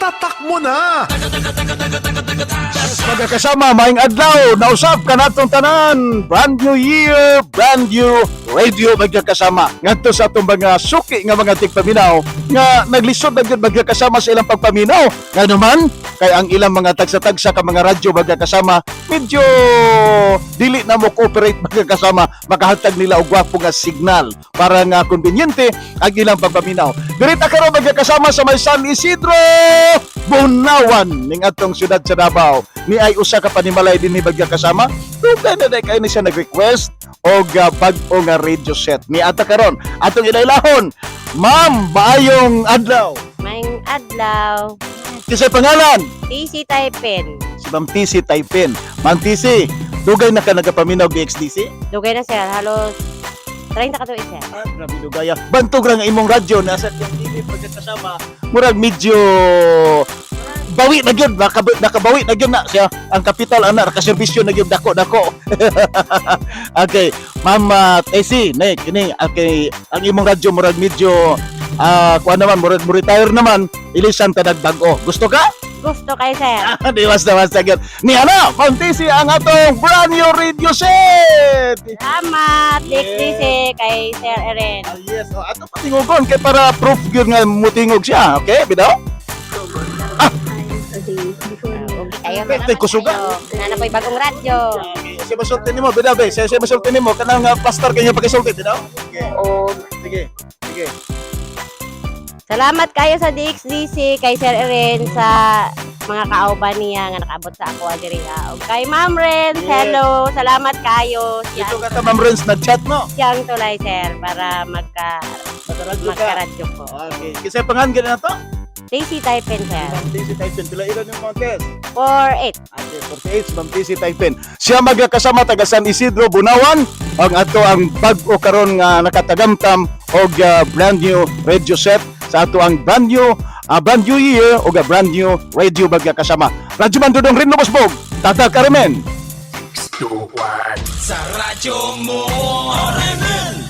Itatak mo na! Magkakasama, maayong adlaw, nausap ka natong tanan. Brand new year, brand new radio, magkakasama. Ngadto sa atong mga suki nga mga tigpaminaw nga naglisod na gyud, magkakasama, sa ilang pagpaminaw. Nga naman, kay ang ilang mga tagsa-tagsa ka mga radyo, magkakasama, medyo dili na mo cooperate, magkakasama, makahatag nila og gwapo nga signal para nga konbinyente ang ilang pagpaminaw. Dirita karon, magkakasama, sa may San Isidro, Bunawan ning atong syudad sa Davao. Ni ay usa ka panimalay dinhi, magkakasama. Dugay na kay ni siya nag-request og bag-o nga radio set. Ni ata karon atong ilailahon. Ma'am, maayong adlaw. Maayong adlaw. Kinsay pangalan? TC Taipin. Si Ma'am TC Taipin. Ma'am TC, dugay na ka nagapaminaw DXDC? Dugay na, sir, halos 30 ka tuig, sir. Ah, grabe dugaya. Bantog ra nga imong radyo nasa TV, pagkasama. Murag medyo bawi na gyud, nakabawi na gyud na siya. Ang kapital ana nakaserbisyo na gyud dako dako. Okay, Ma'am TC, ne kini, okay, ang imong radyo murag medyo kuan naman, murag mo retire naman, ilisan ta bag-o. Gusto ka? Gusto kay sir. Di basta basta gyud. Ni ana, Ma'am TC, ang atong brand new radio set. Salamat, Yeah. DXDC, kay Sir Eren. Ah, yes. Oh, ato patingugon kay para proof gyud nga mutingog siya. Okay, bidaw? Okay, kayo. Pwede, kusuga. Nana ko'y bagong radyo. Okay. Siya masulti nimo, bidaw be. Siya masulti nimo kanang plaster kay pakisulti, bidaw. Okay. O, Sige. Sige. Salamat kayo sa DXDC, kay Sir Eren, sa mga kauban niya nga nakaabot sa ako diri. Ah. Ug kay Ma'am Renz, hello. Salamat kayo. Siya, Dito ka ta, Ma'am Renz, nag-chat no. siyang tulay, sir, para magka Nakaradyo ka. magka-radyo ko. Okay. Kasi pangan gani na to? TC Taipin, sir. Ma'am TC Typin. Pila ilan yung mga test? 4-8. Okay, 48, Ma'am TC Typin. Siya magkakasama taga San Isidro, Bunawan. Ang ato ang bag-o karon nga nakatagamtam og brand new radio set sa ato ang brand new year og a brand new radio, magkakasama. Radyo Man Dudong Rin Lubosbog. Tata Carmen. Sa radyo mo. Oremen.